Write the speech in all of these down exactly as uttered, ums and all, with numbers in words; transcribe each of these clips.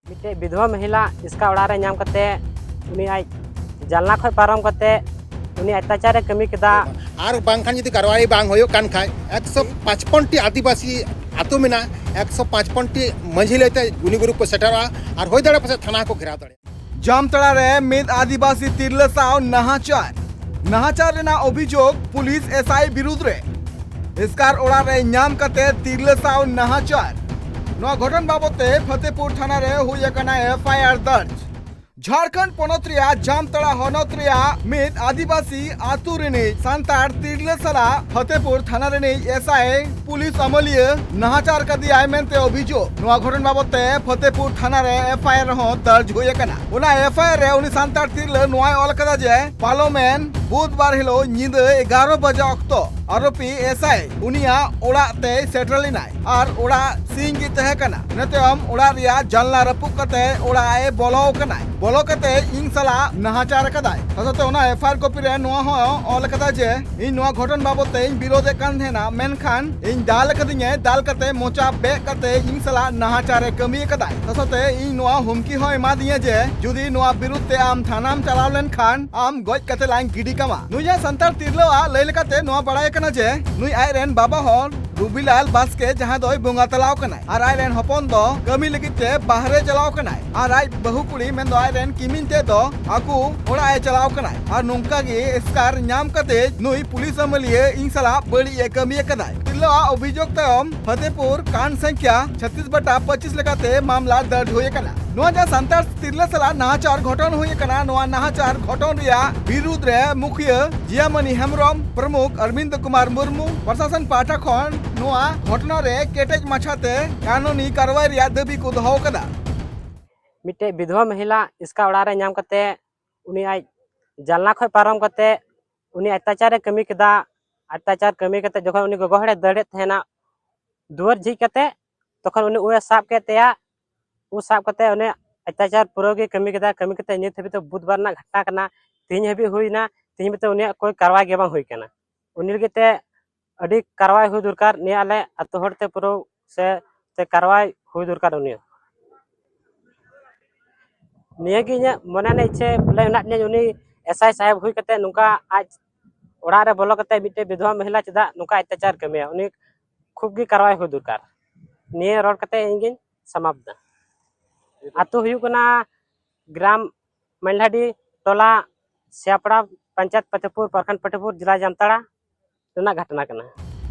ᱢᱤᱫᱴᱮᱡ ᱵᱤᱫᱷᱣᱟ ᱢᱚᱦᱤᱞᱟ ᱤᱥᱠᱟ ᱚᱲᱟᱜ ᱨᱮ ᱧᱟᱢ ᱠᱟᱛᱮ ᱩᱱᱤ ᱟᱡ ᱡᱟᱱᱞᱟ ᱠᱷᱚᱡ ᱯᱟᱨᱚᱢ ᱠᱟᱛᱮ ᱩᱱᱤ ᱚᱛᱛᱟᱪᱟᱨ ᱮ ᱠᱟᱹᱢᱤ ᱠᱮᱫᱟ᱾ ᱟᱨ ᱵᱟᱝᱠᱷᱟᱱ ᱡᱩᱫᱤ ᱠᱟᱨᱣᱟᱭ ᱵᱟᱝ ᱦᱩᱭᱩᱜ ᱠᱟᱱ ᱠᱷᱟᱡ, ᱮᱠᱥᱚ ᱯᱟᱸᱪᱯᱚᱱ ᱴᱤ ᱟᱹᱫᱤᱵᱟᱹᱥᱤ ᱟᱹᱛᱩ ᱢᱮᱱᱟᱜᱼᱟ, ᱮᱠᱥᱚ ᱯᱟᱸᱪᱯᱚᱱ ᱴᱤ ᱢᱟᱹᱡᱷᱤ ᱞᱟᱹᱭᱛᱮ ᱜᱩᱱᱤ ᱜᱩᱨᱩᱯ ᱠᱚ ᱥᱮᱴᱮᱨᱚᱜᱼᱟ ᱟᱨ ᱦᱩᱭ ᱫᱟᱲᱮᱭᱟᱜᱼᱟ ᱯᱟᱥᱮᱡ ᱛᱷᱟᱱᱟ ᱦᱚᱸᱠᱚ ᱜᱷᱮᱨᱟᱣ ᱫᱟᱲᱮᱭᱟᱜᱼᱟ᱾ ᱡᱟᱢᱛᱟᱲᱟ ᱨᱮ ᱢᱤᱫ ᱟᱹᱫᱤᱵᱟᱹᱥᱤ ᱛᱤᱨᱞᱟᱹ ᱥᱟᱶ ᱱᱟᱦᱟᱪᱟᱨ᱾ ᱱᱟᱦᱟᱪᱟᱨ ᱨᱮᱱᱟᱜ ᱚᱵᱷᱤᱡᱳᱜᱽ ᱯᱩᱞᱤᱥ ᱮᱥ ᱟᱭ ᱵᱤᱨᱩᱫᱽ ᱨᱮ᱾ ᱮᱥᱠᱟᱨ ᱚᱲᱟᱜ ᱨᱮ ᱧᱟᱢ ᱠᱟᱛᱮ ᱛᱤᱨᱞᱟᱹ ᱥᱟᱶ ᱱᱟᱦᱟᱪᱟᱨ᱾ ᱱᱚᱣᱟ ᱜᱷᱚᱴᱚᱱ ᱵᱟᱵᱚᱛ ᱛᱮ ᱯᱷᱚᱛᱮᱯᱩᱨ ᱛᱷᱟᱱᱟ ᱨᱮ ᱦᱩᱭ ᱟᱠᱟᱱᱟ ᱮᱯᱷ ᱟᱭ ᱟᱨ ᱫᱟᱨᱡᱽ᱾ ᱡᱷᱟᱲᱠᱷᱚᱸᱰ ᱯᱚᱱᱚᱛ ᱨᱮᱭᱟᱜ ᱡᱟᱢᱛᱟᱲᱟ ᱦᱚᱱᱚᱛ ᱨᱮᱭᱟᱜ ᱢᱤᱫ ᱟᱹᱫᱤᱵᱟᱹᱥᱤ ᱟᱹᱛᱩ ᱨᱤᱱᱤᱡ ᱥᱟᱱᱛᱟᱲ ᱛᱤᱨᱞᱟᱹ ᱥᱟᱞᱟᱜ ᱯᱷᱚᱛᱮᱯᱩᱨ ᱛᱷᱟᱱᱟ ᱨᱤᱱᱤᱡ ᱮᱥ ᱟᱭ ᱯᱩᱞᱤᱥ ᱟᱹᱢᱟᱹᱞᱤᱭᱟᱹ ᱱᱟᱦᱟᱪᱟᱨ ᱠᱟᱫᱮᱭᱟᱭ ᱢᱮᱱᱛᱮ ᱚᱵᱷᱤᱡᱳᱜᱽ᱾ ᱱᱚᱣᱟ ᱜᱷᱚᱴᱚᱱ ᱵᱟᱵᱚᱛ ᱛᱮ ᱯᱷᱚᱛᱮᱯᱩᱨ ᱛᱷᱟᱱᱟ ᱨᱮ ᱮᱯᱷ ᱟᱭ ᱟᱨ ᱦᱚᱸ ᱫᱟᱨᱡᱽ ᱦᱩᱭ ᱟᱠᱟᱱᱟ᱾ ᱚᱱᱟ ᱮᱯᱷ ᱟᱭ ᱟᱨ ᱨᱮ ᱩᱱᱤ ᱥᱟᱱᱛᱟᱲ ᱛᱤᱨᱞᱟᱹ ᱱᱚᱣᱟᱭ ᱚᱞ ᱟᱠᱟᱫᱟ ᱡᱮ, ᱯᱟᱞᱚᱢᱮᱱ ᱵᱩᱫᱷᱵᱟᱨ ᱦᱤᱞᱳᱜ ᱧᱤᱫᱟᱹ ᱮᱜᱟᱨᱚ ᱵᱟᱡᱟ ᱚᱠᱛᱚ ᱟᱨᱳᱯᱤ ᱮᱥ ᱟᱭ ᱩᱱᱤᱭᱟᱜ ᱚᱲᱟᱜ ᱛᱮᱭ ᱥᱮᱴᱮᱨ ᱞᱮᱱᱟᱭ ᱟᱨ ᱚᱲᱟᱜ ᱥᱤᱧ ᱜᱮ ᱛᱟᱦᱮᱸ ᱠᱟᱱᱟ᱾ ᱤᱱᱟᱹ ᱛᱟᱭᱚᱢ ᱚᱲᱟᱜ ᱨᱮᱭᱟᱜ ᱡᱟᱱᱞᱟ ᱨᱟᱹᱯᱩᱫ ᱠᱟᱛᱮ ᱚᱲᱟᱜ ᱮ ᱵᱚᱞᱚ ᱟᱠᱟᱱᱟᱭ᱾ ᱵᱚᱞᱚ ᱠᱟᱛᱮ ᱤᱧ ᱥᱟᱞᱟᱜ ᱱᱟᱦᱟᱪᱟᱨ ᱟᱠᱟᱫᱟᱭ᱾ ᱥᱟᱶᱛᱮ ᱚᱱᱟ ᱮᱯᱷ ᱟᱭ ᱟᱨ ᱠᱚᱯᱤ ᱨᱮ ᱱᱚᱣᱟ ᱦᱚᱸ ᱚᱞ ᱟᱠᱟᱫᱟ ᱡᱮ, ᱤᱧ ᱱᱚᱣᱟ ᱜᱷᱚᱴᱚᱱ ᱵᱟᱵᱚᱛ ᱛᱮ ᱤᱧ ᱵᱤᱨᱳᱫᱮᱫ ᱠᱟᱱ ᱛᱟᱦᱮᱱᱟ, ᱢᱮᱱᱠᱷᱟᱱ ᱤᱧ ᱫᱟᱞ ᱟᱠᱟᱫᱤᱧᱟᱭ, ᱫᱟᱞ ᱠᱟᱛᱮ ᱢᱚᱪᱟ ᱵᱮᱫ ᱠᱟᱛᱮ ᱤᱧ ᱥᱟᱞᱟᱜ ᱱᱟᱦᱟᱪᱟᱨ ᱮ ᱠᱟᱹᱢᱤ ᱟᱠᱟᱫᱟᱭ᱾ ᱥᱟᱶᱛᱮ ᱤᱧ ᱱᱚᱣᱟ ᱦᱩᱢᱠᱤ ᱦᱚᱸ ᱮᱢᱟᱫᱤᱧᱟ ᱡᱮ ᱡᱩᱫᱤ ᱱᱚᱣᱟ ᱵᱤᱨᱩᱫᱽ ᱛᱮ ᱟᱢ ᱛᱷᱟᱱᱟᱢ ᱪᱟᱞᱟᱣ ᱞᱮᱱᱠᱷᱟᱱ ᱟᱢ ᱜᱚᱡ ᱠᱟᱛᱮ ᱞᱟᱝ ᱜᱤᱰᱤ ᱠᱟᱢᱟ᱾ ᱱᱩᱭ ᱡᱟᱦᱟᱸ ᱥᱟᱱᱛᱟᱲ ᱛᱤᱨᱞᱟᱹᱣᱟᱜ ᱞᱟᱹᱭ ᱞᱮᱠᱟᱛᱮ ᱱᱚᱣᱟ ᱵᱟᱲᱟᱭ ᱠᱟᱱᱟ ᱡᱮ ᱱᱩᱭ ᱟᱡ ᱨᱮᱱ ᱵᱟᱵᱟ ᱦᱚᱲ ᱨᱩᱵᱤᱞᱟᱞ ᱵᱟᱥᱠᱮ ᱡᱟᱦᱟᱸ ᱫᱚᱭ ᱵᱚᱸᱜᱟ ᱛᱟᱞᱟᱣ ᱠᱟᱱᱟᱭ ᱟᱨ ᱟᱡ ᱨᱮᱱ ᱦᱚᱯᱚᱱ ᱫᱚ ᱠᱟᱹᱢᱤ ᱞᱟᱹᱜᱤᱫ ᱛᱮ ᱵᱟᱦᱨᱮ ᱪᱟᱞᱟᱣ ᱠᱟᱱᱟᱭ ᱟᱨ ᱟᱡ ᱵᱟᱹᱦᱩ ᱠᱩᱲᱤ ᱢᱮᱱᱫᱚ ᱟᱡ ᱨᱮᱱ ᱠᱤᱢᱤᱱ ᱛᱮᱫ ᱫᱚ ᱟᱠᱚ ᱚᱲᱟᱜ ᱮ ᱪᱟᱞᱟᱣ ᱠᱟᱱᱟᱭ ᱟᱨ ᱱᱚᱝᱠᱟ ᱜᱮ ᱮᱥᱠᱟᱨ ᱧᱟᱢ ᱠᱟᱛᱮ ᱱᱩᱭ ᱯᱩᱞᱤᱥ ᱟᱹᱢᱟᱹᱞᱤᱭᱟᱹ ᱤᱧ ᱥᱟᱞᱟᱜ ᱵᱟᱹᱲᱤᱡ ᱮ ᱠᱟᱹᱢᱤ ᱟᱠᱟᱫᱟᱭ᱾ ᱛᱤᱨᱞᱟᱹᱣᱟᱜ ᱚᱵᱷᱤᱡᱳᱜᱽ ᱛᱟᱭᱚᱢ ᱯᱷᱚᱛᱮᱯᱩᱨ ᱠᱟᱱᱰ ᱥᱚᱝᱠᱷᱭᱟ ᱪᱷᱟᱛᱤᱥ ᱵᱟᱴᱟ ᱯᱚᱸᱪᱤᱥ ᱞᱮᱠᱟᱛᱮ ᱢᱟᱢᱞᱟ ᱫᱟᱨᱡ ᱦᱩᱭ ᱟᱠᱟᱱᱟ᱾ ᱱᱚᱣᱟ ᱡᱟᱦᱟᱸ ᱥᱟᱱᱛᱟᱲ ᱛᱤᱨᱞᱟᱹ ᱥᱟᱞᱟᱜ ᱱᱟᱦᱟᱪᱟᱨ ᱜᱷᱚᱴᱚᱱ ᱦᱩᱭ ᱟᱠᱟᱱᱟ, ᱱᱚᱣᱟ ᱱᱟᱦᱟᱪᱟᱨ ᱜᱷᱚᱴᱚᱱ ᱨᱮᱭᱟᱜ ᱵᱤᱨᱩᱫᱽ ᱨᱮ ᱢᱩᱠᱷᱤᱭᱟᱹ ᱡᱤᱭᱟᱢᱚᱱᱤ ᱦᱮᱢᱵᱨᱚᱢ, ᱯᱨᱚᱢᱩᱠᱷ ᱚᱨᱵᱤᱱᱫ ᱠᱩᱢᱟᱨ ᱢᱩᱨᱢᱩ ᱯᱨᱚᱥᱟᱥᱚᱱ ᱯᱟᱦᱴᱟ ᱠᱷᱚᱱ ᱱᱚᱣᱟ ᱜᱷᱚᱴᱚᱱᱟ ᱨᱮ ᱠᱮᱴᱮᱡ ᱢᱟᱪᱷᱟᱛᱮ ᱠᱟᱹᱱᱩᱱᱤ ᱠᱟᱨᱣᱟᱭ ᱨᱮᱭᱟᱜ ᱫᱟᱹᱵᱤ ᱠᱚ ᱫᱚᱦᱚ ᱟᱠᱟᱫᱟ᱾ ᱢᱤᱫᱴᱮᱡ ᱵᱤᱫᱷᱣᱟ ᱢᱚᱦᱤᱞᱟ ᱤᱥᱠᱟ ᱚᱲᱟᱜ ᱨᱮ ᱧᱟᱢ ᱠᱟᱛᱮ ᱩᱱᱤ ᱟᱡ ᱡᱟᱱᱞᱟ ᱠᱷᱚᱡ ᱯᱟᱨᱚᱢ ᱠᱟᱛᱮ ᱩᱱᱤ ᱚᱛᱛᱟᱪᱟᱨᱮ ᱠᱟᱹᱢᱤ ᱠᱮᱫᱟ᱾ ᱚᱛᱛᱟᱪᱟᱨ ᱠᱟᱹᱢᱤ ᱠᱟᱛᱮ ᱡᱚᱠᱷᱚᱱ ᱩᱱᱤ ᱜᱚᱜᱚ ᱦᱚᱲᱮ ᱫᱟᱹᱲᱮᱫ ᱛᱟᱦᱮᱱᱟ ᱫᱩᱣᱟᱹᱨ ᱡᱷᱤᱡ ᱠᱟᱛᱮ, ᱛᱚᱠᱷᱚᱱ ᱩᱱᱤ ᱩᱭᱮ ᱥᱟᱵ ᱠᱮᱫ ᱛᱟᱭᱟ᱾ ᱩ ᱥᱟᱵ ᱠᱟᱛᱮ ᱩᱱᱤ ᱚᱛᱛᱟᱪᱟᱨ ᱯᱩᱨᱟᱹ ᱜᱮ ᱠᱟᱹᱢᱤ ᱠᱮᱫᱟ᱾ ᱠᱟᱹᱢᱤ ᱠᱟᱛᱮ ᱱᱤᱛ ᱦᱟᱹᱵᱤᱡ ᱛᱮ ᱵᱩᱫᱷᱵᱟᱨ ᱨᱮᱱᱟᱜ ᱜᱷᱚᱴᱱᱟ ᱠᱟᱱᱟ, ᱛᱮᱦᱮᱧ ᱦᱟᱹᱵᱤᱡ ᱦᱩᱭᱱᱟ, ᱛᱮᱦᱮᱧ ᱦᱟᱹᱵᱤᱡ ᱛᱮ ᱩᱱᱤᱭᱟᱜ ᱠᱳᱭ ᱠᱟᱨᱣᱟᱭ ᱜᱮ ᱵᱟᱝ ᱦᱩᱭ ᱠᱟᱱᱟ᱾ ᱩᱱᱤ ᱞᱟᱹᱜᱤᱫ ᱛᱮ ᱟᱹᱰᱤ ᱠᱟᱨᱣᱟᱭ ᱦᱩᱭ ᱫᱚᱨᱠᱟᱨ, ᱱᱤᱭᱟᱹ ᱟᱞᱮ ᱟᱹᱛᱩ ᱦᱚᱲ ᱛᱮ ᱯᱩᱨᱟᱹ ᱥᱮ ᱛᱮ ᱠᱟᱨᱣᱟᱭ ᱦᱩᱭ ᱫᱚᱨᱠᱟᱨ ᱩᱱᱤᱭᱟᱜ᱾ ᱱᱤᱭᱟᱹᱜᱮ ᱤᱧᱟᱹᱜ ᱢᱚᱱᱮ ᱨᱮᱱᱟᱜ ᱤᱪᱪᱷᱟᱹ ᱵᱚᱞᱮ ᱢᱮᱱᱟᱜ ᱛᱤᱧᱟᱹ, ᱩᱱᱤ ᱮᱥ ᱟᱭ ᱥᱟᱦᱮᱵᱽ ᱦᱩᱭ ᱠᱟᱛᱮ ᱱᱚᱝᱠᱟ ᱟᱡ ᱚᱲᱟᱜ ᱨᱮ ᱵᱚᱞᱚ ᱠᱟᱛᱮ ᱢᱤᱫᱴᱮᱡ ᱵᱤᱫᱷᱣᱟ ᱢᱚᱦᱤᱞᱟ ᱪᱮᱫᱟᱜ ᱱᱚᱝᱠᱟ ᱚᱛᱛᱟᱪᱟᱨ ᱠᱟᱹᱢᱤᱭᱟ? ᱩᱱᱤ ᱠᱷᱩᱵ ᱜᱮ ᱠᱟᱨᱣᱟᱭ ᱦᱩᱭ ᱫᱚᱨᱠᱟᱨ᱾ ᱱᱤᱭᱟᱹ ᱨᱚᱲ ᱠᱟᱛᱮ ᱤᱧ ᱜᱤᱧ ᱥᱚᱢᱟᱯᱛ ᱫᱟ᱾ ᱟᱛᱳ ᱦᱩᱭᱩᱜ ᱠᱟᱱᱟ ᱜᱨᱟᱢ ᱢᱟᱹᱭᱞᱟᱰᱤ, ᱴᱚᱞᱟ ᱥᱮᱭᱟᱯᱟᱲᱟ, ᱯᱚᱧᱪᱟᱭᱮᱛ ᱯᱷᱟᱛᱮᱯᱩᱨ, ᱯᱨᱚᱠᱷᱚᱸᱰ ᱯᱷᱟᱛᱮᱯᱩᱨ, ᱡᱮᱞᱟ ᱡᱟᱢᱛᱟᱲᱟ ᱨᱮᱱᱟᱜ ᱜᱷᱚᱴᱚᱱᱟ ᱠᱟᱱᱟ᱾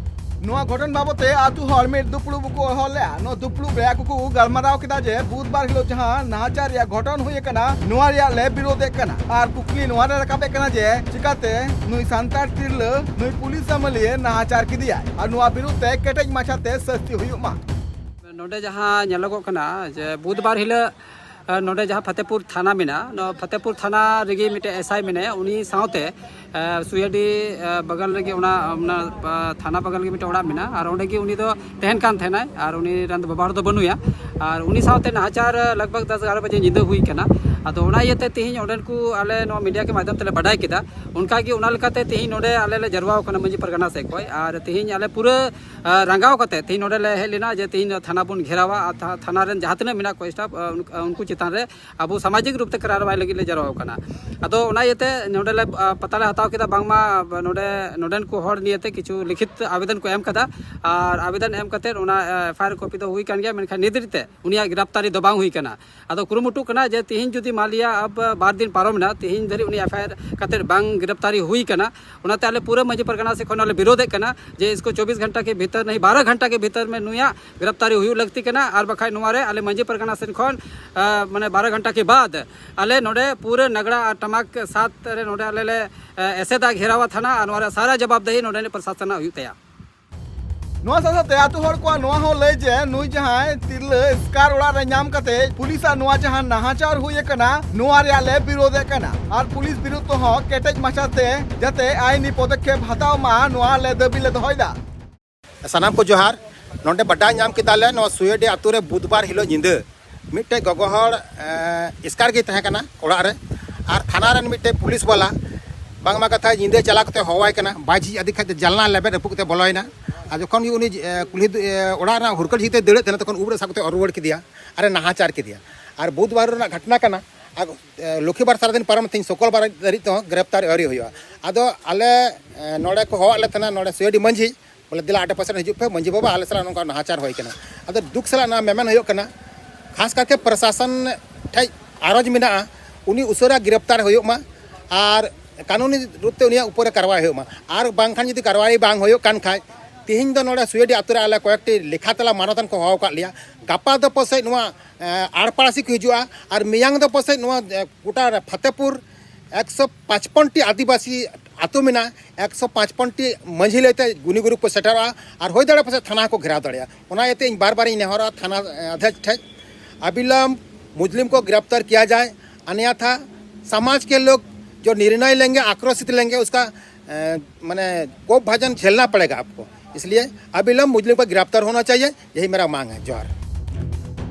ᱱᱚᱣᱟ ᱜᱷᱚᱴᱚᱱ ᱵᱟᱵᱚᱛ ᱛᱮ ᱟᱹᱛᱩ ᱦᱚᱲ ᱢᱤᱫ ᱫᱩᱯᱲᱩᱵ ᱠᱚ ᱦᱚᱦᱚ ᱞᱮᱫᱼᱟ᱾ ᱱᱚᱣᱟ ᱫᱩᱯᱲᱩᱵ ᱨᱮ ᱟᱠᱚ ᱠᱚ ᱜᱟᱞᱢᱟᱨᱟᱣ ᱠᱮᱫᱟ ᱡᱮ ᱵᱩᱫᱷᱵᱟᱨ ᱦᱤᱞᱳᱜ ᱡᱟᱦᱟᱸ ᱱᱟᱦᱟᱪᱟᱨ ᱨᱮᱭᱟᱜ ᱜᱷᱚᱴᱚᱱ ᱦᱩᱭ ᱟᱠᱟᱱᱟ, ᱱᱚᱣᱟ ᱨᱮᱭᱟᱜ ᱞᱮ ᱵᱤᱨᱳᱫ ᱮᱫ ᱠᱟᱱᱟ᱾ ᱟᱨ ᱠᱩᱠᱞᱤ ᱱᱚᱣᱟ ᱨᱮ ᱨᱟᱠᱟᱵ ᱮᱫ ᱠᱟᱱᱟ ᱡᱮ ᱪᱤᱠᱟᱛᱮ ᱱᱩᱭ ᱥᱟᱱᱛᱟᱲ ᱛᱤᱨᱞᱟᱹ ᱱᱩᱭ ᱯᱩᱞᱤᱥ ᱟᱢᱟᱞᱤᱭᱟᱹ ᱱᱟᱦᱟᱪᱟᱨ ᱠᱮᱫᱮᱭᱟᱭ ᱟᱨ ᱱᱚᱣᱟ ᱵᱤᱨᱩᱫᱷ ᱛᱮ ᱠᱮᱴᱮᱡ ᱢᱟᱪᱷᱟᱛᱮ ᱥᱟᱹᱥᱛᱤ ᱦᱩᱭᱩᱜ ᱢᱟ᱾ ᱱᱚᱰᱮ ᱡᱟᱦᱟᱸ ᱧᱮᱞᱚᱜᱚᱜ ᱠᱟᱱᱟ ᱡᱮ ᱵᱩᱫᱷᱵᱟᱨ ᱦᱤᱞᱳᱜ ᱱᱚᱰᱮ ᱡᱟᱦᱟᱸ ᱯᱷᱟᱛᱮᱯᱩᱨ ᱛᱷᱟᱱᱟ ᱢᱮᱱᱟᱜᱼᱟ, ᱱᱚᱣᱟ ᱯᱷᱟᱛᱮᱯᱩᱨ ᱛᱷᱟᱱᱟ ᱨᱮᱜᱮ ᱢᱤᱫᱴᱮᱡ ᱮᱥ ᱟᱭ ᱢᱮᱱᱟᱭᱟ᱾ ᱩᱱᱤ ᱥᱟᱶᱛᱮ ᱥᱩᱭᱟᱰᱤ ᱵᱟᱜᱟᱞ ᱨᱮᱜᱮ ᱚᱱᱟ ᱚᱱᱟ ᱛᱷᱟᱱᱟ ᱵᱟᱜᱟᱞ ᱨᱮᱜᱮ ᱢᱤᱫᱴᱮᱡ ᱚᱲᱟᱜ ᱢᱮᱱᱟᱜᱼᱟ᱾ ᱟᱨ ᱚᱸᱰᱮ ᱜᱮ ᱩᱱᱤ ᱫᱚ ᱛᱟᱦᱮᱱ ᱠᱟᱱ ᱛᱟᱦᱮᱱᱟᱭ᱾ ᱟᱨ ᱩᱱᱤ ᱨᱮᱱ ᱫᱚ ᱵᱟᱵᱟ ᱦᱚᱲ ᱫᱚ ᱵᱟᱹᱱᱩᱭᱟ᱾ ᱟᱨ ᱩᱱᱤ ᱥᱟᱶᱛᱮ ᱱᱟᱦᱟᱪᱟᱨ ᱞᱟᱜᱽ ᱵᱷᱟᱜᱽ ᱫᱚᱥ ᱮᱜᱟᱨᱚ ᱵᱟᱡᱮ ᱧᱤᱫᱟᱹ ᱦᱩᱭ ᱠᱟᱱᱟ᱾ ᱟᱫᱚ ᱚᱱᱟ ᱤᱭᱟᱹᱛᱮ ᱛᱮᱦᱮᱧ ᱚᱸᱰᱮᱱ ᱠᱚ ᱟᱞᱮ ᱱᱚᱣᱟ ᱢᱤᱰᱤᱭᱟ ᱠᱮ ᱢᱟᱫᱽᱫᱷᱚᱢ ᱛᱮᱞᱮ ᱵᱟᱰᱟᱭ ᱠᱮᱫᱟ᱾ ᱚᱱᱠᱟᱜᱮ ᱚᱱᱟ ᱞᱮᱠᱟᱛᱮ ᱛᱮᱦᱮᱧ ᱱᱚᱰᱮ ᱟᱞᱮ ᱞᱮ ᱡᱟᱨᱣᱟ ᱟᱠᱟᱱᱟ ᱢᱟᱹᱡᱷᱤ ᱯᱟᱨᱜᱟᱱᱟ ᱥᱮᱫ ᱠᱷᱚᱱ᱾ ᱟᱨ ᱛᱮᱦᱮᱧ ᱟᱞᱮ ᱯᱩᱨᱟᱹ ᱨᱟᱸᱜᱟᱣ ᱠᱟᱛᱮ ᱛᱮᱦᱮᱧ ᱱᱚᱰᱮ ᱞᱮ ᱦᱮᱡ ᱞᱮᱱᱟ ᱡᱮ ᱛᱮᱦᱮᱧ ᱫᱚ ᱛᱷᱟᱱᱟ ᱵᱚᱱ ᱜᱷᱮᱨᱟᱣᱟ ᱟᱨ ᱛᱷᱟ- ᱛᱷᱟᱱᱟ ᱨᱮᱱ ᱡᱟᱦᱟᱸ ᱛᱤᱱᱟᱹᱜ ᱢᱮᱱᱟᱜ ᱠᱚᱣᱟ ᱥᱴᱟᱯ, ᱟ, ᱩᱱ- ᱩᱱᱠᱩ ᱪᱮᱛᱟᱱ ᱨᱮ ᱟᱵᱚ ᱥᱟᱢᱟᱡᱤᱠ ᱨᱩᱯ ᱛᱮ ᱠᱟᱨᱟᱨᱣᱟᱭ ᱞᱟᱹᱜᱤᱫ ᱞᱮ ᱡᱟᱨᱣᱟ ᱟᱠᱟᱱᱟ᱾ ᱟᱫᱚ ᱚᱱᱟ ᱤᱭᱟᱹᱛᱮ ᱱᱚᱰᱮ ᱞᱮ ᱟ, ᱯᱟᱛᱟ ᱞᱮ ᱦᱟᱛᱟᱣ ᱠᱮᱫᱟ, ᱵᱟᱝᱢᱟ ᱱᱚᱰᱮ ᱱᱚᱰᱮᱱ ᱠᱚ ᱦᱚᱲ ᱱᱤᱭᱮᱛᱮ ᱠᱤᱪᱷᱩ ᱞᱤᱠᱷᱤᱛ ᱟᱵᱮᱫᱚᱱ ᱠᱚ ᱮᱢ ᱠᱟᱫᱟ᱾ ᱟᱨ ᱟᱵᱮᱫᱚᱱ ᱮᱢ ᱠᱟᱛᱮ ᱚᱱᱟ ᱮᱯᱷ ᱟᱭ ᱟᱨ ᱠᱚᱯᱤ ᱫᱚ ᱦᱩᱭ ᱠᱟᱱ ᱜᱮᱭᱟ, ᱢᱮᱱᱠᱷᱟᱱ ᱱᱤᱛ ᱫᱷᱟᱹᱨᱤᱡ ᱛᱮ ᱩᱱᱤᱭᱟᱜ ᱜᱤᱨᱟᱯᱛᱟᱨᱤ ᱫᱚ ᱵᱟᱝ ᱦᱩᱭ ᱠᱟᱱᱟ᱾ ᱟᱫᱚ ᱠᱩᱨᱩᱢᱩᱴᱩᱜ ᱠᱟᱱᱟ ᱡᱮ ᱛᱤᱦᱤᱧ ᱡᱩᱫᱤ ᱢᱟᱱ ᱞᱤᱭᱟ ᱟᱵ ᱵᱟᱨ ᱫᱤᱱ ᱯᱟᱨᱚᱢ ᱮᱱᱟ, ᱛᱤᱦᱤᱧ ᱫᱷᱟᱹᱨᱤᱡ ᱩᱱᱤ ᱮᱯᱷ ᱟᱭ ᱟᱨ ᱠᱟᱛᱮ ᱵᱟᱝ ᱜᱤᱨᱟᱯᱛᱟᱨᱤ ᱦᱩᱭ ᱠᱟᱱᱟ᱾ ᱚᱱᱟᱛᱮ ᱟᱞᱮ ᱯᱩᱨᱟᱹ ᱢᱟᱹᱡᱷᱤ ᱯᱟᱨᱜᱟᱱᱟ ᱥᱮᱫ ᱠᱷᱚᱱ ᱞᱮ ᱵᱤᱨᱳᱫᱮᱫ ᱠᱟᱱᱟ ᱡᱮ ᱤᱥᱠᱳ ᱪᱚᱵᱵᱤᱥ ᱜᱷᱚᱱᱴᱟ ᱠᱮ ᱵᱷᱤᱛᱟᱨ ᱱᱟᱦᱤ, ᱵᱟᱨᱚ ᱜᱷᱚᱱᱴᱟ ᱠᱮ ᱵᱷᱤᱛᱟᱨ ᱢᱮ ᱱᱩᱭᱟᱜ ᱜᱤᱨᱟᱯᱛᱟᱨᱤ ᱦᱩᱭᱩᱜ ᱞᱟᱹᱠᱛᱤ ᱠᱟᱱᱟ᱾ ᱟᱨ ᱵᱟᱠᱷᱟᱡ ᱱᱚᱣᱟ ᱨᱮ ᱟᱞᱮ ᱢᱟᱹᱡᱷᱤ ᱯᱟᱨᱜᱟᱱᱟ ᱥᱮᱫ ᱠᱷᱚᱱ ᱟ, ᱢᱟᱱᱮ ᱵᱟᱨᱚ ᱜᱷᱚᱱᱴᱟ ᱠᱮ ᱵᱟᱫ ᱟᱞᱮ ᱱᱚᱰᱮ ᱯᱩᱨᱟᱹ ᱱᱟᱜᱽᱲᱟ ᱟᱨ ᱴᱟᱢᱟᱠ ᱥᱟᱛ ᱨᱮ ᱱᱚᱰᱮ ᱟᱞᱮ ᱞᱮ ᱟ, ᱮᱥᱮᱫᱟ ᱜᱷᱮᱨᱟᱣᱟ ᱛᱷᱟᱱᱟ᱾ ᱟᱨ ᱱᱚᱣᱟ ᱨᱮ ᱥᱟᱨᱟ ᱡᱚᱵᱟᱵᱫᱟᱦᱤ ᱱᱚᱰᱮ ᱯᱨᱚᱥᱟᱥᱚᱱᱟᱜ ᱦᱩᱭᱩᱜ ᱛᱟᱭᱟ᱾ ᱱᱚᱣᱟ ᱥᱟᱶ ᱥᱟᱶᱛᱮ ᱟᱹᱛᱩ ᱦᱚᱲ ᱠᱚᱣᱟᱜ ᱱᱚᱣᱟ ᱦᱚᱸ ᱞᱟᱹᱭ ᱡᱮ ᱱᱩᱭ ᱡᱟᱦᱟᱸᱭ ᱛᱤᱨᱞᱟᱹ ᱮᱥᱠᱟᱨ ᱚᱲᱟᱜ ᱨᱮ ᱧᱟᱢ ᱠᱟᱛᱮ ᱯᱩᱞᱤᱥᱟᱜ ᱱᱚᱣᱟ ᱡᱟᱦᱟᱸ ᱱᱟᱦᱟᱪᱟᱨ ᱦᱩᱭ ᱟᱠᱟᱱᱟ, ᱱᱚᱣᱟ ᱨᱮᱭᱟᱜ ᱞᱮ ᱵᱤᱨᱳᱫᱮᱫ ᱠᱟᱱᱟ ᱟᱨ ᱯᱩᱞᱤᱥ ᱵᱤᱨᱩᱫᱷ ᱛᱮᱦᱚᱸ ᱠᱮᱴᱮᱡ ᱢᱟᱪᱷᱟᱛᱮ ᱡᱟᱛᱮ ᱟᱭᱤᱱᱤ ᱯᱚᱫᱚᱠᱷᱮᱯ ᱦᱟᱛᱟᱣ ᱢᱟ, ᱱᱚᱣᱟ ᱞᱮ ᱫᱟᱹᱵᱤ ᱞᱮ ᱫᱚᱦᱚᱭᱮᱫᱟ᱾ ᱥᱟᱱᱟᱢ ᱠᱚ ᱡᱚᱦᱟᱨ᱾ ᱱᱚᱰᱮ ᱵᱟᱰᱟᱭ ᱧᱟᱢ ᱠᱮᱫᱟᱞᱮ ᱱᱚᱣᱟ ᱥᱩᱭᱟᱹᱰᱤ ᱟᱛᱳ ᱨᱮ ᱵᱩᱫᱷᱵᱟᱨ ᱦᱤᱞᱳᱜ ᱧᱤᱫᱟᱹ ᱢᱤᱫᱴᱮᱡ ᱜᱚᱜᱚ ᱦᱚᱲ ᱮ, ᱮᱥᱠᱟᱨ ᱜᱮᱭ ᱛᱟᱦᱮᱸ ᱠᱟᱱᱟ ᱚᱲᱟᱜ ᱨᱮ, ᱟᱨ ᱛᱷᱟᱱᱟ ᱨᱮᱱ ᱢᱤᱫᱴᱮᱡ ᱯᱩᱞᱤᱥ ᱵᱟᱞᱟ ᱵᱟᱝᱢᱟ ᱠᱟᱛᱷᱟ ᱧᱤᱫᱟᱹ ᱪᱟᱞᱟᱣ ᱠᱟᱛᱮ ᱦᱚᱦᱚᱣᱟᱭ ᱠᱟᱱᱟ, ᱵᱟᱭ ᱡᱷᱤᱡ ᱟᱫᱮ ᱠᱷᱟᱡ ᱫᱚ ᱡᱟᱱᱞᱟ ᱞᱮᱵᱮᱫ ᱨᱟᱹᱯᱩᱫ ᱠᱟᱛᱮ ᱵᱚᱞᱚᱭᱮᱱᱟ᱾ ᱟᱨ ᱡᱚᱠᱷᱚᱱ ᱜᱮ ᱩᱱᱤ ᱮ, ᱠᱩᱞᱦᱤ ᱫᱩ- ᱮ, ᱚᱲᱟᱜ ᱨᱮᱱᱟᱜ ᱦᱩᱨᱠᱟᱹᱞ ᱡᱷᱤᱡ ᱛᱮ ᱫᱟᱹᱲᱮᱫ ᱛᱟᱦᱮᱱᱟ, ᱛᱚᱠᱷᱚᱱ ᱩᱵ ᱨᱮ ᱥᱟᱵ ᱠᱟᱛᱮ ᱚᱨ ᱨᱩᱣᱟᱹᱲ ᱠᱮᱫᱮᱭᱟ᱾ ᱟᱨ ᱮ ᱱᱟᱦᱟᱪᱟᱨ ᱠᱮᱫᱮᱭᱟ᱾ ᱟᱨ ᱵᱩᱫᱷᱵᱟᱨ ᱨᱮᱱᱟᱜ ᱜᱷᱚᱴᱱᱟ ᱠᱟᱱᱟ᱾ ᱟᱨ ᱞᱚᱠᱠᱷᱤᱵᱟᱨ ᱥᱟᱨᱟ ᱫᱤᱱ ᱯᱟᱨᱚᱢ ᱛᱮᱦᱮᱧ ᱥᱩᱠᱚᱞᱵᱟᱨ ᱫᱷᱟᱹᱨᱤᱡ ᱛᱮᱦᱚᱸ ᱜᱨᱮᱯᱛᱟᱨ ᱟᱹᱣᱨᱤ ᱦᱩᱭᱩᱜᱼᱟ᱾ ᱟᱫᱚ ᱟᱞᱮ ᱱᱚᱰᱮ ᱠᱚ ᱦᱚᱦᱚᱣᱟᱫ ᱞᱮ ᱛᱟᱦᱮᱱᱟ, ᱱᱚᱰᱮ ᱥᱩᱭᱟᱹᱰᱤ ᱢᱟᱹᱡᱷᱤ, ᱵᱚᱞᱮ ᱫᱮᱞᱟ ᱟᱰᱮ ᱯᱟᱥᱮ ᱨᱮ ᱦᱤᱡᱩᱜ ᱯᱮ, ᱢᱟᱹᱡᱷᱤ ᱵᱟᱵᱟ ᱟᱞᱮ ᱥᱟᱞᱟᱜ ᱱᱚᱝᱠᱟ ᱱᱟᱦᱟᱪᱟᱨ ᱦᱩᱭ ᱠᱟᱱᱟ᱾ ᱟᱫᱚ ᱫᱩᱠ ᱥᱟᱞᱟᱜ ᱱᱚᱣᱟ ᱢᱮᱢᱮᱱ ᱦᱩᱭᱩᱜ ᱠᱟᱱᱟ, ᱠᱷᱟᱥ ᱠᱟᱨᱛᱮ ᱯᱨᱚᱥᱟᱥᱚᱱ ᱴᱷᱮᱡ ᱟᱨᱚᱡᱽ ᱢᱮᱱᱟᱜᱼᱟ, ᱩᱱᱤ ᱩᱥᱟᱹᱨᱟ ᱜᱨᱮᱯᱛᱟᱨ ᱦᱩᱭᱩᱜ ᱢᱟ ᱟᱨ ᱠᱟᱹᱱᱩᱱᱤ ᱨᱩᱯ ᱛᱮ ᱩᱱᱤᱭᱟᱜ ᱩᱯᱚᱨ ᱨᱮ ᱠᱟᱨᱣᱟᱭ ᱦᱩᱭᱩᱜ ᱢᱟ᱾ ᱟᱨ ᱵᱟᱝᱠᱷᱟᱱ ᱡᱩᱫᱤ ᱠᱟᱨᱣᱟᱭ ᱵᱟᱝ ᱦᱩᱭᱩᱜ ᱠᱟᱱ ᱠᱷᱟᱡ, ᱛᱤᱦᱤᱧ ᱫᱚ ᱱᱚᱰᱮ ᱥᱩᱭᱟᱹᱰᱤ ᱟᱛᱳ ᱨᱮ ᱟᱞᱮ ᱠᱚᱭᱮᱠᱴᱤ ᱞᱮᱠᱷᱟ ᱛᱟᱞᱟ ᱢᱟᱱᱚᱛᱟᱱ ᱠᱚ ᱦᱚᱦᱚ ᱟᱠᱟᱫ ᱞᱮᱭᱟ, ᱜᱟᱯᱟ ᱫᱚ ᱯᱟᱥᱮᱡ ᱱᱚᱣᱟ ᱟᱲᱯᱟᱲᱟᱥᱤ ᱠᱚ ᱦᱤᱡᱩᱜᱼᱟ ᱟᱨ ᱢᱮᱭᱟᱝ ᱫᱚ ᱯᱟᱥᱮᱡ ᱱᱚᱣᱟ ᱜᱚᱴᱟ ᱯᱷᱟᱛᱮᱯᱩᱨ ᱮᱠᱥᱚ ᱯᱟᱸᱪᱯᱚᱱ ᱴᱤ ᱟᱹᱫᱤᱵᱟᱹᱥᱤ ᱟᱹᱛᱩ ᱢᱮᱱᱟᱜᱼᱟ, ᱮᱠᱥᱚ ᱯᱟᱸᱪᱯᱚᱱ ᱴᱤ ᱢᱟᱹᱡᱷᱤ ᱞᱟᱹᱭᱛᱮ ᱜᱩᱱᱤ ᱜᱩᱨᱩ ᱠᱚ ᱥᱮᱴᱮᱨᱚᱜᱼᱟ ᱟᱨ ᱦᱩᱭ ᱫᱟᱲᱮᱭᱟᱜᱼᱟ ᱯᱟᱥᱮᱡ ᱛᱷᱟᱱᱟ ᱦᱚᱸᱠᱚ ᱜᱷᱮᱨᱟᱣ ᱫᱟᱲᱮᱭᱟᱜᱼᱟ᱾ ᱚᱱᱟ ᱤᱭᱟᱹᱛᱮ ᱤᱧ ᱵᱟᱨ ᱵᱟᱨ ᱤᱧ ᱱᱮᱦᱚᱨᱟ ᱛᱷᱟᱱᱟ ᱟᱫᱷᱮᱠ ᱴᱷᱮᱡ, ᱟᱵᱤᱞᱚᱢ ᱢᱩᱡᱽᱞᱤᱢ ᱠᱚ ᱜᱤᱨᱟᱯᱛᱟᱨ ᱠᱤᱭᱟ ᱡᱟᱭ, ᱟᱱᱭᱟᱛᱷᱟ ᱥᱟᱢᱟᱡᱽ ᱠᱮ ᱞᱳᱜ ᱡᱳ ᱱᱤᱨᱱᱚᱭ ᱞᱮᱝᱜᱮ, ᱟᱠᱨᱳᱥᱤᱛ ᱞᱮᱝᱜᱮ, ᱩᱥᱠᱟ ᱢᱟᱱᱮ ᱠᱳᱯ ᱵᱷᱟᱡᱚᱱ ᱡᱷᱮᱞᱱᱟ ᱯᱟᱲᱮᱜᱟ ᱟᱯᱠᱳ, ᱤᱥᱞᱤᱭᱮ ᱟᱵᱤᱞᱚᱢ ᱢᱩᱡᱽᱞᱤᱢ ᱠᱚ ᱜᱤᱨᱟᱯᱛᱟᱨ ᱦᱳᱱᱟ ᱪᱟᱦᱤᱭᱮ, ᱭᱮᱦᱤ ᱢᱮᱨᱟ ᱢᱟᱝ ᱦᱮ᱾ ᱡᱚᱦᱟᱨ᱾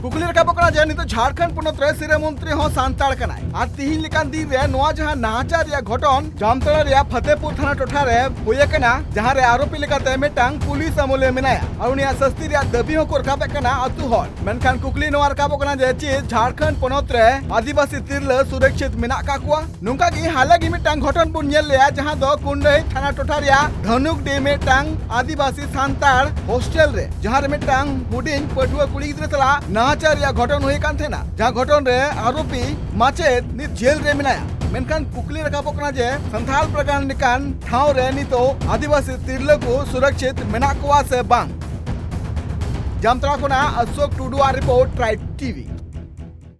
ᱠᱩᱠᱞᱤ ᱨᱟᱠᱟᱵᱚᱜ ᱠᱟᱱᱟ ᱡᱮ ᱱᱤᱛᱚᱜ ᱡᱷᱟᱲᱠᱷᱚᱸᱰ ᱯᱚᱱᱚᱛ ᱨᱮ ᱥᱤᱨᱟᱹ ᱢᱚᱱᱛᱨᱤ ᱦᱚᱸ ᱥᱟᱱᱛᱟᱲ ᱠᱟᱱᱟᱭ, ᱟᱨ ᱛᱤᱦᱤᱧ ᱞᱮᱠᱟᱱ ᱫᱤᱱ ᱨᱮ ᱱᱚᱣᱟ ᱡᱟᱦᱟᱸ ᱱᱟᱦᱟᱪᱟᱨ ᱨᱮᱭᱟᱜ ᱜᱷᱚᱴᱚᱱ ᱡᱟᱢᱛᱟᱲᱟ ᱨᱮᱭᱟᱜ ᱯᱷᱟᱛᱮᱯᱩᱨ ᱛᱷᱟᱱᱟ ᱴᱚᱴᱷᱟ ᱨᱮ ᱦᱩᱭ ᱟᱠᱟᱱᱟ, ᱡᱟᱦᱟᱸ ᱨᱮ ᱟᱨᱳᱯᱤ ᱞᱮᱠᱟᱛᱮ ᱢᱤᱫᱴᱟᱝ ᱯᱩᱞᱤᱥ ᱮᱢ ᱮᱞ ᱮ ᱢᱮᱱᱟᱭᱟ ᱟᱨ ᱩᱱᱤᱭᱟᱜ ᱥᱟᱹᱥᱛᱤ ᱨᱮᱭᱟᱜ ᱫᱟᱹᱵᱤ ᱦᱚᱸᱠᱚ ᱨᱟᱠᱟᱵᱮᱫ ᱠᱟᱱᱟ ᱟᱹᱛᱩ ᱦᱚᱲ᱾ ᱢᱮᱱᱠᱷᱟᱱ ᱠᱩᱠᱞᱤ ᱱᱚᱣᱟ ᱨᱟᱠᱟᱵᱚᱜ ᱠᱟᱱᱟ ᱡᱮ ᱪᱮᱫ ᱡᱷᱟᱲᱠᱷᱚᱸᱰ ᱯᱚᱱᱚᱛ ᱨᱮ ᱟᱹᱫᱤᱵᱟᱹᱥᱤ ᱛᱤᱨᱞᱟᱹ ᱥᱩᱨᱚᱠᱪᱷᱤᱛ ᱢᱮᱱᱟᱜ ᱠᱟᱜ ᱠᱚᱣᱟ? ᱱᱚᱝᱠᱟ ᱜᱮ ᱦᱟᱞᱮ ᱜᱮ ᱢᱤᱫᱴᱟᱝ ᱜᱷᱚᱴᱚᱱ ᱵᱚᱱ ᱧᱮᱞ ᱞᱮᱜᱼᱟ, ᱡᱟᱦᱟᱸ ᱫᱚ ᱠᱩᱱᱰᱟᱹᱦᱤ ᱛᱷᱟᱱᱟ ᱴᱚᱴᱷᱟ ᱨᱮᱭᱟᱜ ᱫᱷᱟᱱᱩᱠᱰᱤ ᱢᱤᱫᱴᱟᱝ ᱟᱹᱫᱤᱵᱟᱹᱥᱤ ᱥᱟᱱᱛᱟᱲ ᱦᱳᱥᱴᱮᱞ ᱨᱮ, ᱡᱟᱦᱟᱸ ᱨᱮ ᱢᱤᱫᱴᱟᱝ ᱦᱩᱰᱤᱧ ᱯᱟᱹᱴᱷᱩᱣᱟᱹ ᱠᱩᱲᱤ ᱜᱤᱫᱽᱨᱟᱹ ᱥᱟᱞᱟᱜ ᱱᱟᱦᱟᱪᱟᱨ ᱨᱮᱭᱟᱜ ᱜᱷᱚᱴᱚᱱ ᱦᱩᱭ ᱟᱠᱟᱱ ᱛᱟᱦᱮᱱᱟ, ᱡᱟᱦᱟᱸ ᱜᱷᱚᱴᱚᱱ ᱨᱮ ᱟᱨᱳᱯᱤ ᱢᱟᱪᱮᱫ ᱱᱤᱛ ᱡᱮᱞ ᱨᱮ ᱢᱮᱱᱟᱭᱟ᱾ ᱢᱮᱱᱠᱷᱟᱱ ᱠᱩᱠᱞᱤ ᱨᱟᱠᱟᱵᱚᱜ ᱠᱟᱱᱟ ᱡᱮ ᱥᱟᱱᱛᱷᱟᱞ ᱯᱟᱨᱜᱟᱱᱟ ᱞᱮᱠᱟᱱ ᱴᱷᱟᱶ ᱨᱮ ᱱᱤᱛᱚᱜ ᱟᱹᱫᱤᱵᱟᱹᱥᱤ ᱛᱤᱨᱞᱟᱹ ᱠᱚ ᱥᱩᱨᱚᱠᱪᱷᱤᱛ ᱢᱮᱱᱟᱜ ᱠᱚᱣᱟ ᱥᱮ ᱵᱟᱝ? ᱡᱟᱢᱛᱟᱲᱟ ᱠᱷᱚᱱᱟᱜ ᱚᱥᱳᱠ ᱴᱩᱰᱩᱣᱟᱜ ᱨᱤᱯᱳᱨᱴ, ᱴᱨᱟᱭᱤᱵᱽ ᱴᱤᱵᱷᱤ᱾